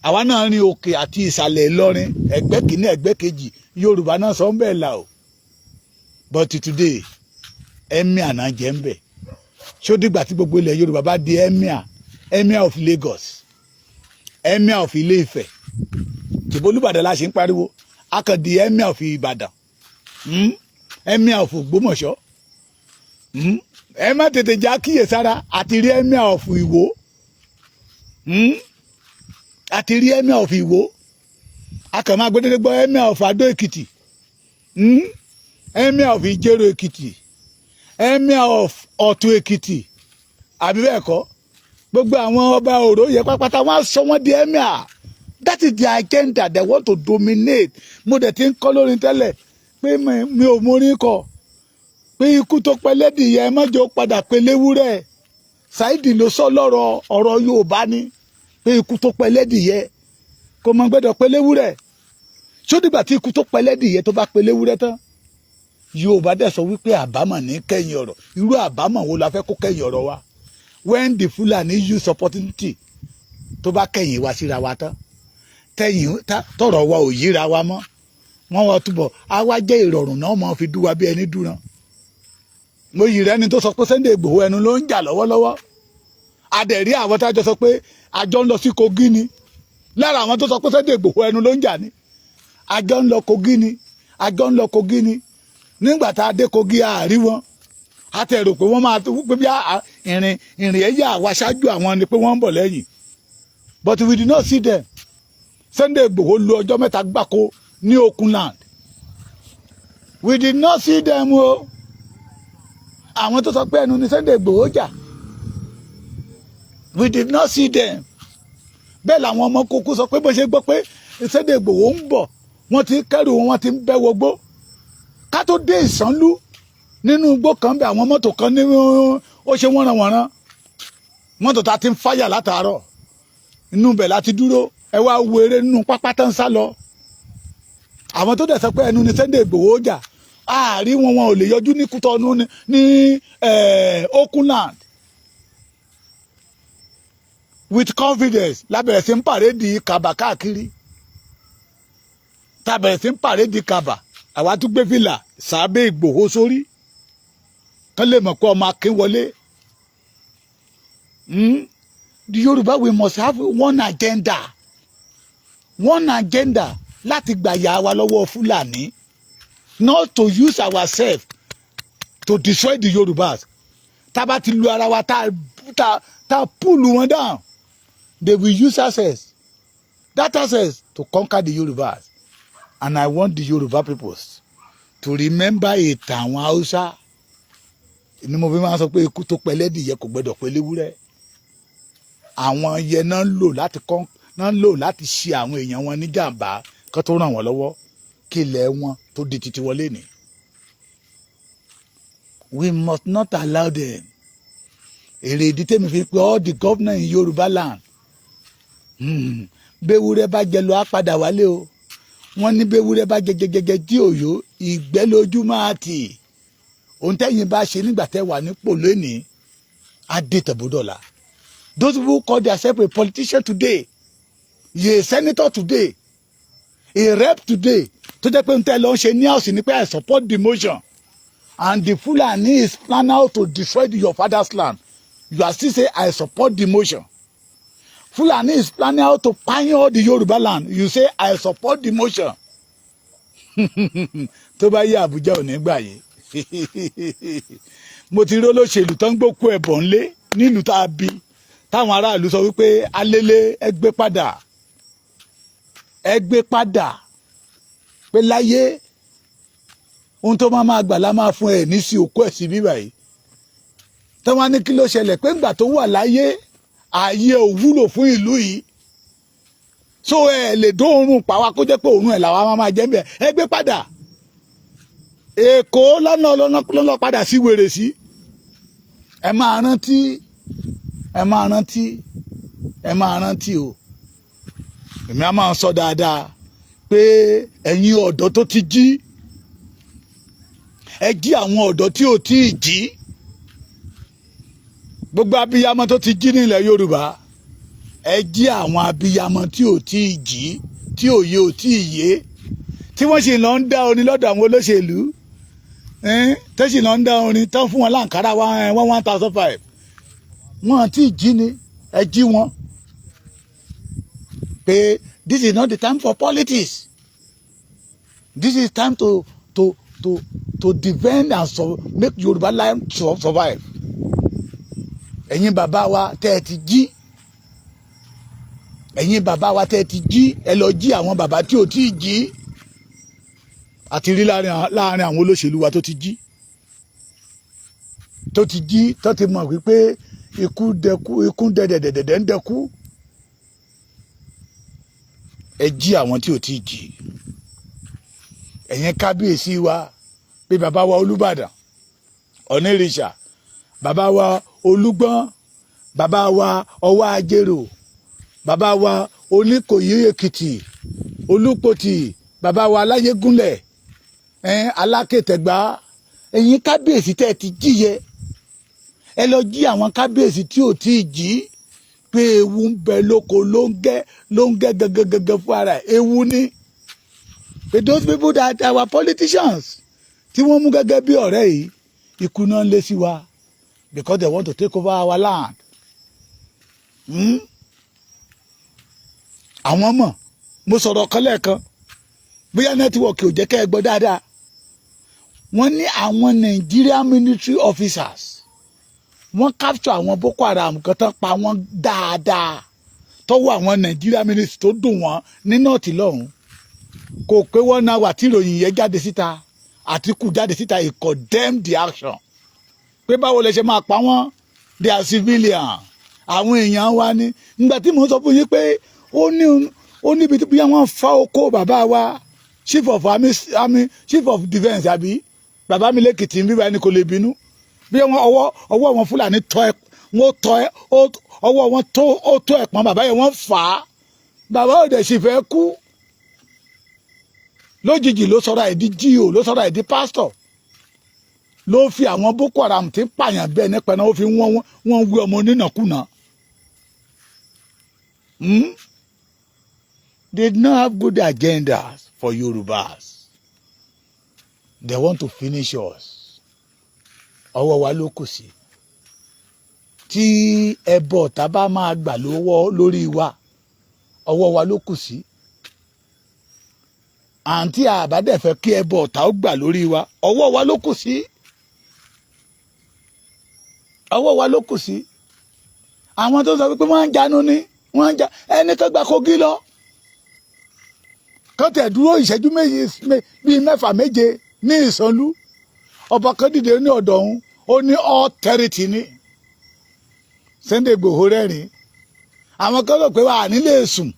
Àwa náà rin òkè àti ìsàlẹ̀ Ìlọrin, ẹgbẹ́ kìíní, ẹgbẹ́ kejì, Yorùbá náà sọ ń bẹ̀ là o. But today, emir náà jẹ́ ń bẹ̀. Ṣó dìgbà tí gbogbo ilẹ̀ Yorùbá bá di emir, emir of Lagos, emir of Ilé Ifẹ̀? Ṣèbó Olúbàdàn la ṣe ń pariwo, a kàn di emir of Ìbàdàn, Emir of Ògbómọ̀ṣọ́. Ẹ má tètè já kíyèsára. Àti rí emir of Ìwó, Àti rí emir of Ìwó. A kàn máa gbẹdẹdẹ gbọ́ emir of Adó Èkìtì, Emir of Ìjẹ̀rò Èkìtì, Emir of Ọ̀tún Èkìtì, àbí bẹ́ẹ̀ kọ́? Gbogbo àwọn ọba òró yẹ pápátá, wọ́n á sọ wọ́n di emir. That is their agenda. They want to dominate. Mo dẹ̀ ti ń kọ́ lórin tẹ́lẹ̀ pé mi ò mórí kọ pé ikú tó pẹ́ lẹ́dìyẹ, ẹ má jẹ́ ó padà pé léwúrẹ́. Saheed ló sọ lọ́rọ̀ ọ̀rọ̀ Yorùbá ni pé ikú tó pẹ́ lẹ́dìyẹ kò mọ gbẹ́dọ̀ pé léwúrẹ́. Ṣó dìgbà tí ikú tó pẹ́ lẹ́dìyẹ tó bá pé léwúrẹ́ tán? Yorùbá dẹ̀ sọ wípé àbámọ̀ ní kẹ́yìn ọ̀rọ̀. Irú àbámọ̀ wo la fẹ́ kó kẹ́yìn ọ̀rọ̀ wa when the Fulani use opportunity tó bá kẹ́yìn wa síra wa tán, tẹ́yìn tọ̀rọ̀ wa ò yíra wa mọ́, wọ́n wá túbọ̀ á wá jẹ́ ìrọ̀rùn náà mọ́ fi dú wa bí ẹni dúran. Mo yìí rẹ́ni tó sọ pé Sunday Igboho ẹnu ló ń jà lọ́wọ́lọ́wọ́. Adẹ̀rí àwọn tájọ sọ pé àjọ ń lọ sí Kogi ni. Lára àwọn tó sọ pé Sunday Igboho ẹnu ló ń jà ni, àjọ ń lọ Kogi ni, àjọ ń lọ Kogi ni. Nígbà tá a dé Kogi, àárí wọn. A tẹ̀ rò pé wọ́n máa tó pé bí ìrìn ìrìn ẹ̀yà àwa ṣáájú àwọn ni pé wọ́n ń bọ̀ lẹ́yìn, but we did not see them. Sunday Igboho lu ọjọ́ 3 gbáko ní Okunland, we did not see them o. Àwọn tó sọ pé ẹnu ni Sunday Igboho jà, we did not see them. Bẹ́ẹ̀ làwọn ọmọ kókó sọ pé bó ṣe gbọ́ pé Sunday Igboho ń bọ̀, wọ́n ti kẹ́rù wọn, wọ́n ti ń bẹ́ wọgbó. Ká tó dé Ìsànlú, nínú igbó kan bẹ, àwọn mọ́tò kan ní ó ṣe wọ́nranwọ̀nran, mọ́tò tá a ti ń fáyà látàárọ̀, inú bẹ̀ láti dúró. Ẹ wá wo eré nínú pápá tán sá lọ. Àwọn tó dẹ̀ sọ pé ẹnu ni Sunday Igboho jà, àárí wọn, wọn ò lè yọjú ní Kútọ́nù ní Okunland. With confidence lábẹ̀rẹ̀ sí ń parade kàbà káàkiri, tábẹ̀rẹ̀ sí ń parade kàbà. Àwa tún gbé fìlà sábẹ́ Ìgbòho sórí kán lè mọ̀ pé ọmọ Akin wọlé. The Yorùbá, we must have one agenda, one agenda láti gbàyà wa lọ́wọ́ Fúlàní, not to use ourselves to destroy the Yorùbás. Tá a bá ti lu ara wa, tá pull wọn down, they will use access that access to conquer the Yorùbás. And I want the Yorùbá peoples to remember ìtàn àwọn Haúsá ni mo fi máa ń sọ pé ikú tó pẹlẹ́dìyẹ kò gbọdọ̀ pẹlẹ́wúrẹ́. Àwọn yẹn náà ń lò láti kọ́, náà ń lò láti ṣe àwọn èèyàn wọn níjàmbá kó tó ràn wọ́n lọ́wọ́ kí ilẹ̀ wọn tó di titi wọlé ni. We must not allow them. Èrè ìdí tèmi fi pé all the governor in Yorùbá land, Béwúrẹ́ bá jẹ lọ, á padà wálé o. Wọ́n ní béwúrẹ́ bá jẹ jẹjẹjẹ tí òyò, ìgbẹ́ lójú máa tì. Ohun tẹ́yìn bá ṣe nígbà tẹ́ wà nípò lónìí, á dé tẹ̀búdọ̀la. Those who call themselves a politician today, a senator today, a rep today, tó jẹ́ pé ń tẹ́ lọ ń ṣe ní house ni pé "I support the motion," and the Fulani is plan out to destroy your father's land, you are still say, "I support the motion." Fulani is planning how to pioneer all the Yoruba land, you say, "I support the motion." Tó bá yé Àbújá ò ní gbà yìí. Mo ti rí olóṣèlú tó ń gbókú ẹ̀bọ̀ ńlé nílùú tá a bí, táwọn aráàlú sọ wípé alélé, ẹgbẹ́ padà, ẹgbẹ́ padà, pé láyé ohun tó máa máa gbà lá máa fún ẹ ní sí òkú ẹ̀ sí bíbà yìí. Tí wọ́n á ní kí ló ṣẹlẹ̀, pé ńgbà tó wà láyé, ààyè ò wúlò fún ìlú yìí, so ẹ lè dóorùn pa wá kó jẹ́ pé òórùn ẹ̀ làwa máa máa jẹ́ ń bẹ̀. Ẹ gbé padà Èkó lọ́nà lọ́nà padà sí wèrè sí. Ẹ máa rántí, ẹ máa rántí, ẹ máa rántí o. Èmi á máa sọ dáadáa pé ẹ̀yin ọ̀dọ́ tó ti jí, ẹ jí àwọn ọ̀dọ́ tí ò tí ì jí. Gbogbo abiyamọ tó ti jí nílẹ̀ Yorùbá, ẹ jí àwọn abiyamọ tí ò tí ì jí, tí òye ò tí ì yé, tí wọ́n sì lọ ń dá orin lọ́dọ̀ àwọn olóṣèlú, tó sì lọ ń dá orin tán fún wọn láǹkárá one 1,500. Wọn àti jí ni, ẹ jí wọn pé this is not the time for politics, this is time to defend and so make Yorùbá life survive. Ẹ̀yin bàbá wa tẹ́ ẹ ti jí, ẹ̀yin bàbá wa tẹ́ ẹ ti jí, ẹ lọ jí àwọn bàbá tí ò tí ì jí. Àti rí láàrin àwọn olóṣèlú wa tó ti jí, tó ti jí, tó ti mọ̀ wípé ikú dẹkú, ikú dẹdẹdẹdẹ ń dẹkú. Ẹ jí àwọn tí ò tí ì jí. Ẹ̀yin kábíyèsí wa, bí bàbá wa Olúbàdàn Ọ̀nìrìṣà, bàbá wa Olúgbọ́n, bàbá wa Ọwá Ajérò, bàbá wa Oníkòyí Èkìtì, Olúpọ̀tì, bàbá wa Aláyégúnlẹ̀. Alákẹ́tẹ̀gbá, ẹ̀yin kábíyèsí tẹ́ ẹ ti jíyẹ, ẹ lọ jí àwọn kábíyèsí tí ò tí ì jí pé ewu ń bẹ lóko, ló ń gẹ́, ló ń gẹ́ gẹ́gẹ́gẹ́gẹ́ fún ara ẹ̀. Ewu ni pé those people that our politicians tí wọ́n mú gẹ́gẹ́ bí ọ̀rẹ́ yìí, ikú náà ń lé sí wa because they want to take over our land. Àwọn mọ̀, mo sọ̀rọ̀ kan lẹ́ẹ̀kan, bóyá network ò jẹ́ kẹ́ ẹ gbọ́ dáadáa. Wọ́n ní àwọn Nigerian military officers, wọ́n capture àwọn Boko Haram kan tán, pa wọ́n dáadáa tọ́wọ́ àwọn Nigerian military tó dùn wọ́n ní north lọ́hùn. Kò pé wọ́n náà wà tí ìròyìn yẹn jáde síta, Àtìkù jáde síta, he condemned the action pé báwo lẹ ṣe máa pa wọ́n? They are civilian, àwọn èèyàn wa ní. Nígbà tí mò ń sọ fún yín pé ó níbi tí bí wọ́n fa oko bàbá wa, chief of army, chief of defence, àbí bàbá mi lẹ́kìtì ń bíbá ẹni kò lè bínú bí wọ́n ọwọ́ wọn Fúlàní tọ́ ẹ, wọ́n tọ́ ẹ, ọwọ́ wọn tó, ó tó ẹ̀pọ̀n bàbá yẹn, wọ́n fà á. Bàbá ò dẹ̀ sì fẹ́ kú. Lójijì ló sọ̀rọ̀ ẹ̀ di G.O., ló sọ̀rọ̀ ẹ̀ di pásítọ̀, ló fi àwọn Boko Haram tí ń pààyàn bẹ́ẹ̀ nípa náà, ó fi wọ́n wí ọmọ onínàkúnà. They do not have good agendas for Yorubas. They want to finish us. Ọwọ́ wa ló kù sí. Tí ẹbọ ọ̀tá bá máa gbà lọ́wọ́ lórí wa, ọwọ́ wa ló kù sí. Àǹtí àbádẹ́fẹ́ kí ẹbọ ọ̀tá ó gbà lórí wa, ọwọ́ wa ló kù sí. Ọwọ́ wa ló kù sí. Àwọn tó sọ wípé wọ́n ń jánu ni wọ́n ń já ẹni tó gba Kogi lọ, kán tẹ̀ dúró ìṣẹ́jú méje bíi mẹ́fà, méje ní Ìsànlú. Ọba kan dìde ní ọ̀dọ̀ òun, ó ní all territory ní Sunday Igboho rẹ́rìn. Àwọn kan rò pé wà nílé sùn,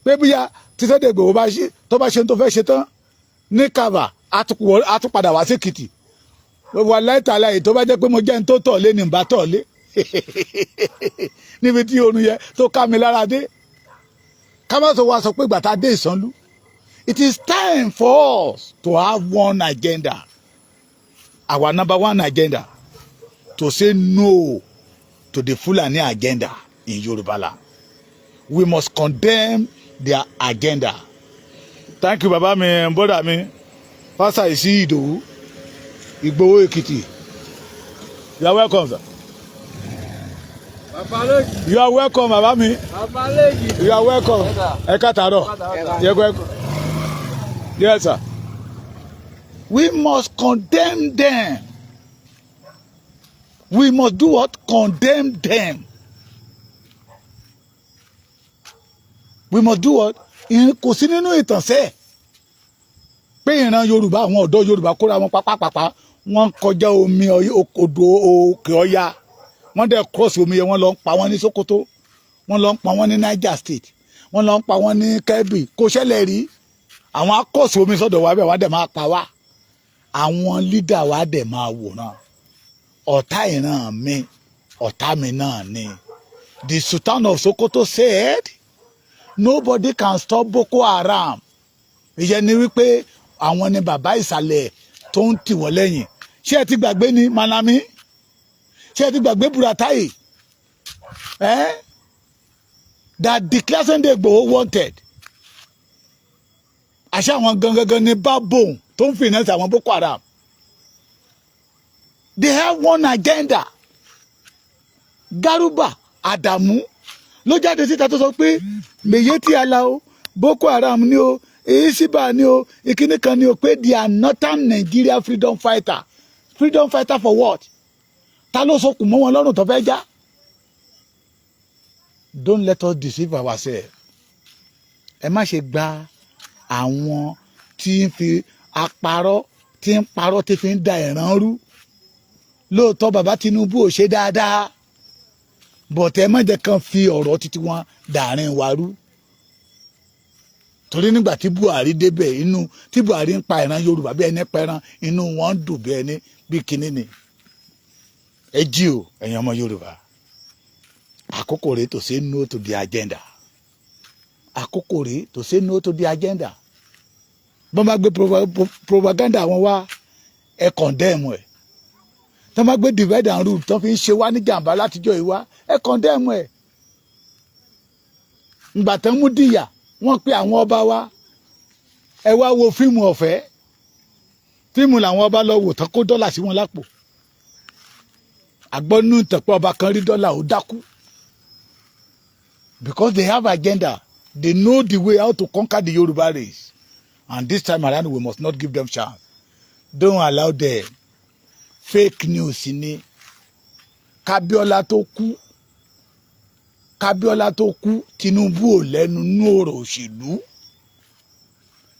pé bóyá tí Sunday Igboho bá ṣe, tó bá ṣe tó fẹ́ ṣe tán ní Kaba, á tún padà wá sí Èkìtì. Wà láìtàláyè, tó bá jẹ́ pé mo jẹ́ ní tó tọ̀ lé ní ìbá tọ̀ lé níbi tí oorun yẹ tó ká mi lára dé. Ká má sọ wá sọ pé gbàtà dé Ìsànlú. It is time for us to have one agenda, our number one agenda, to say no to the Fulani agenda in Yoruba land. We must condemn their agenda. Thank you, baba mi, brother mi, Fásàìsí Ìdòwú, Ìgbòho Èkìtì. You are welcome, sir. You are welcome, baba mi. You are welcome. Ẹ káàtàárọ̀. Yes, sir. We must condemn them. We must do what? Condemn them. We must do what? Kò sí nínú ìtànṣẹ́ pé ìran Yorùbá, àwọn ọ̀dọ́ Yorùbá kóra wọn pápápápá, wọ́n kọjá omi odò òkè ọya, wọ́n dẹ̀ cross omi yẹn, wọ́n lọ ń pa wọ́n ní Sokoto, wọ́n lọ ń pa wọ́n ní Niger State, wọ́n lọ ń pa wọ́n ní Kebbi. Kò ṣẹlẹ̀ rí. Àwọn akọ́sí omi sọ́dọ̀ wa bẹ́ẹ̀, wọ́n dẹ̀ máa pa wá. Àwọn leader wa dẹ̀ máa wòran. Ọ̀tá ìran mi, ọ̀tá mi náà ni. The Sultan of Sokoto said nobody can stop Boko Haram. Ìyẹn ni wípé àwọn ni bàbá ìsàlẹ̀ tó ń tì wọ́n lẹ́yìn. Ṣé ẹ ti gbàgbé ni Malami? Ṣé ẹ ti gbàgbé Buratai eh? That declare Sunday Igboho wanted? Àṣé àwọn gangan ní backbone tó ń finance àwọn Boko Haram. They have one agenda. Garuba Adamu ló jáde síta tó sọ pé Miyetti Allah o, Boko Haram ni o, Isiba ni o, ìkíní kan ni o, pé they are northern Nigeria freedom fighter. Freedom fighter for what? Ta ló sokùn mọ́ wọn lọ́rùn tó fẹ́ já? Don't let us deceive ourselves. Ẹ má ṣe gba àwọn tí ń fi aparọ́, tí ń parọ́, tí fi ń da ìran rú. Lóòótọ́, bàbá Tinubu ò ṣe dáadáa, but ẹ má jẹ́ kàn fi ọ̀rọ̀ títí wọn dàrin wa rú, torí nígbà tí Buhari débẹ̀, inú tí Buhari ń pa ìran Yorùbá bí ẹni pẹran, inú wọn ń dùn bí ẹni bí kinní ni. Ẹ jí o, ẹ̀yin ọmọ Yorùbá. Àkókò rèé to say no to the agenda. Àkókò rèé to say no to the agenda. Bọ́n bá gbé propaganda wọn wá, ẹ condemn ẹ̀. Tọ́ bá gbé divide and rule tó fi ń ṣe wá ní jàǹbá látijọ́ yìí wá, ẹ condemn ẹ̀. Ǹgbà tán mú dìyà, wọ́n pe àwọn ọba wa, ẹ wá wo fíìmù ọ̀fẹ́. Fíìmù làwọn ọba lọ wò tán, kó dọ́là sí wọn lápò. Àgbọ́nú ìtẹ̀pẹ́, ọba kan rí dọ́là, ó dákú, because they have agenda. They know the way how to conquer the Yoruba race, and this time around we must not give them chance. Don't allow them. Fake news ni. Kábíọ́lá tó kú, Kábíọ́lá tó kú, Tinubu ò lẹ́nu nú ọ̀rọ̀ òṣèlú.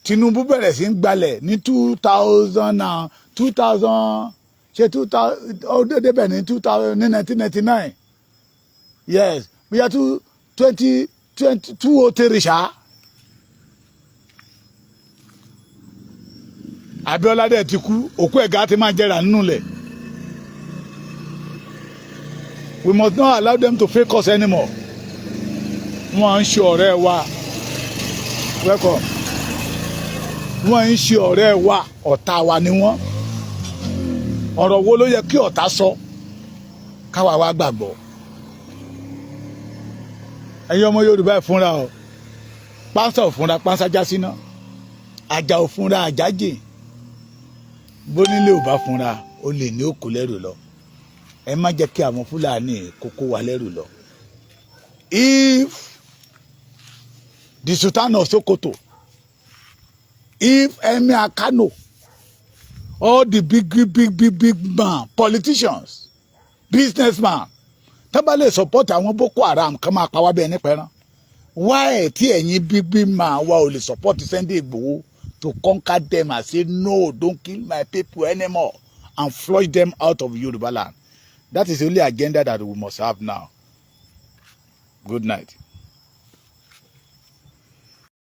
Tinubu bẹ̀rẹ̀ sí ń gbalẹ̀ ní two thousand and two thousand, ṣe 2000, ó débẹ̀ ní 2000, ní 1999, yes, bóyá two twenty twenty 203 ṣá. Abíọ́lá dẹ̀ ti kú, òkú ẹ̀gá ti máa jẹrà nínú ilẹ̀. We must not allow them to fake us anymore. Wọ́n ń ṣe ọ̀rẹ́ wa. Welcome. Wọ́n ń ṣe ọ̀rẹ́ wa, ọ̀tá wa ni wọ́n. Ọ̀rọ̀ wo ló yẹ kí ọ̀tá sọ káwa wá gbàgbọ́? Ẹ̀yin ọmọ Yorùbá, ẹ̀ fúnra o. Pánsá ò fúnra, pánsá já síná. Àjà ò fúnra, àjà jìn. Bónílé ò bá fúnra, ó lè ní òkú lẹ́rù lọ. Ẹ má jẹ́ kí àwọn Fúlàní kókó wa lẹ́rù lọ. If the Sultan of Sokoto, if Emir Kano, all the big, big, big, big, big man, politicians, businessman, tó bá lè support àwọn Boko Haram kan máa pa wá bẹ́ẹ̀ nípa ẹran, why tí ẹ̀yin big, big man wa ò lè support Sunday Igboho to conquer them and say, "No, don't kill my people anymore," and flush them out of Yoruba land? That is the only agenda that we must have now. Good night.